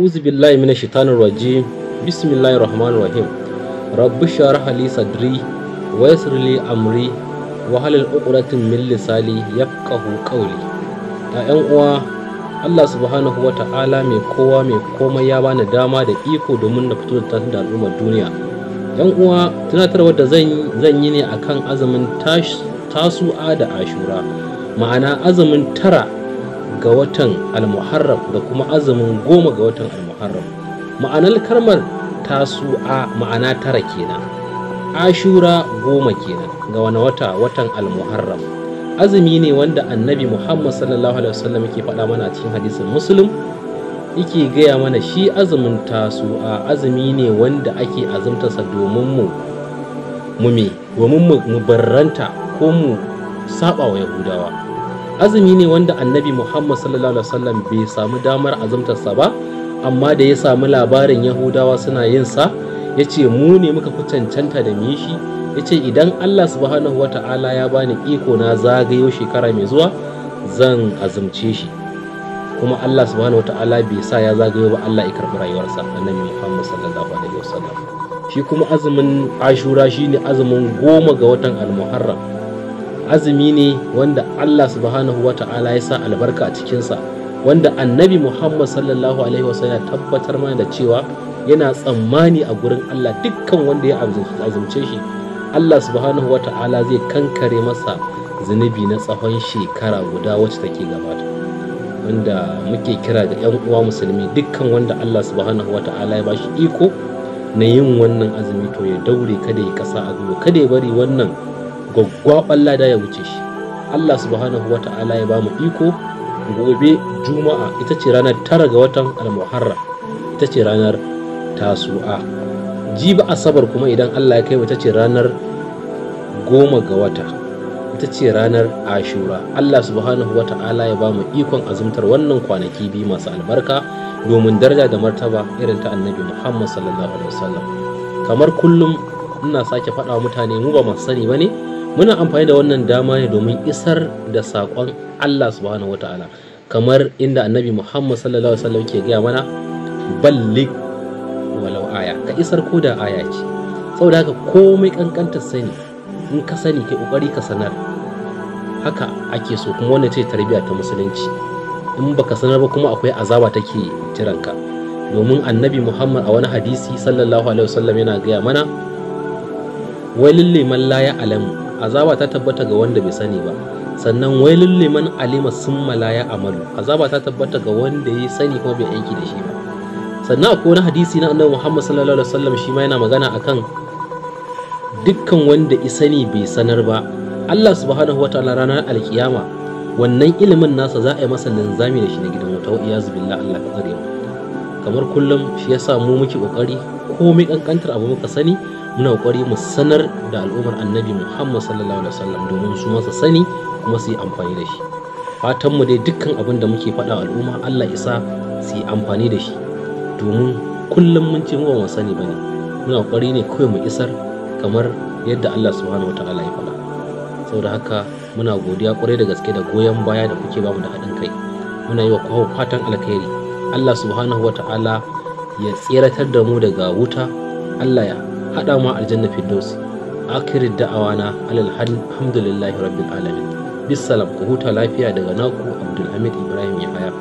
A'udhu billahi minash shaitanir rajim. Bismillahir rahmanir rahim. Rabbi shrah li sadri wa yassir li amri wa halil uqdatin min lisani yafqahu qawli. Ya ƴan uwa, Allah subhanahu wa ta'ala mai kowa mai komai ya bani dama da iko domin na fito da da al'ummar duniya. Ƴan uwa, tunatarwar da zan yi ne akan azumin Tasu'a da Ashura, ma'ana azumin 9 ga watan Al-Muharram da kuma azumin 10 ga watan Al-Muharram. Ma'anar kalmar Tasu'a ma'ana 9 kenan, Ashura 10 kenan ga wani wata, watan Al-Muharram. Azumi ne wanda Annabi Muhammad sallallahu alaihi wasallam yake faɗa mana a cikin hadisin Muslim, yake gaya mana shi azumin Tasu'a azumi ne wanda ake azumtarsa domin mu barranta ko mu saba wa Yahudawa. Azumi ne wanda Annabi Muhammad sallallahu alaihi wasallam bai samu damar azumtarsa ba, amma da ya samu labarin Yahudawa suna yin sa, yace mu ne muka fi cancanta da mu yi shi. Yace idan Allah subhanahu wata'ala ya bani iko na zagayo shekara mai zuwa zan azumce shi. Kuma Allah subhanahu wata'ala bai sa ya zagayo ba, Allah ya karɓi rayuwarsa Annabi Muhammad sallallahu alaihi wasallam. Shi kuma azumin Ashura shine azumin 10 ga watan Al-Muharram. Azumi ne wanda Allah subhanahu wata'ala ya sa albarka a cikinsa, wanda Annabi Muhammad sallallahu alaihi wasallam ya tabbatar mana da cewa yana tsammani a gurin Allah dukkan wanda ya azumce shi, Allah subhanahu wata'ala zai kankare masa zunubi na tsawon shekara guda wacce take gabata. Wanda muke kira ga 'yan uwa musulmi, dukkan wanda Allah subhanahu wata'ala ya bashi iko na yin wannan azumi to ya daure, kada ya kasa a gwiwa, kada ya bari wannan gwaggwaɓar lada ya wuce shi. Allah subhanahu wata'ala ya bamu iko. Gobe Juma'a ita ce ranar 9 ga watan Al-Muharram, ita ce ranar Tasu'a. Jibi Asabar kuma idan Allah ya kai mu ita ce ranar 10 ga wata, ita ce ranar Ashura. Allah subhanahu wata'ala ya bamu ikon azumtar wannan kwanaki biyu masu albarka domin daraja da martaba irin ta Annabi Muhammad sallallahu alaihi wasallam. Kamar kullum ina sake faɗa wa mutane, mu ba masu sani bane, muna amfani da wannan dama ne domin isar da saƙon Allah subhanahu wata'ala, kamar inda Annabi Muhammad sallallahu alaihi wasallam ke gaya mana, balligh walau aya, ka isar ko da aya ce. Saboda haka komai kankantar sani, in ka sani kai kokari ka sanar, haka ake so. Kuma wannan ce tarbiyya ta musulunci. In baka sanar ba kuma akwai azaba take jiranka. Domin Annabi Muhammad a wani hadisi sallallahu alaihi wasallam yana gaya mana, wailul liman la ya'lamu, azaba ta tabbata ga wanda bai sani ba. Sannan wailul liman alima summa la ya'malu, azaba ta tabbata ga wanda ya sani kuma bai aiki da shi ba. Sannan akwai wani hadisi na Annabi Muhammad sallallahu alaihi wasallam shi ma yana magana akan dukkan wanda ya sani bai sanar ba, Allah subhanahu wataala ranar alkiyama wannan ilimin nasa za a yi masa linzami da shi na gidan wuta, wa iyazu billah, Allah ka tsare mu. Kamar kullum shi yasa mu muke kokari komai kankantar abu muka sani muna kokari mu sanar da al'ummar Annabi Muhammad sallallahu alaihi wasallam domin su masa sani kuma su yi amfani da shi. Fatan mu dai dukkan abin da muke faɗa wa al'umma Allah isa su yi amfani da shi, domin kullum mun ce mu ba mu sani bane, muna kokari ne kawai mu isar kamar yadda Allah subhanahu wataala ya faɗa. Saboda haka muna godiya kwarai da gaske da goyon baya da kuke bamu da haɗin kai. Muna yi wa kowa fatan alkhairi. Allah subhanahu wataala ya tseratar da mu daga wuta, Allah ya haɗa mu aljanna firdausi. Akhirin da'awana alhamdulillahi rabbil alamin. Bisalam, ku huta lafiya daga naku Abdulhamid Ibrahim Yahaya.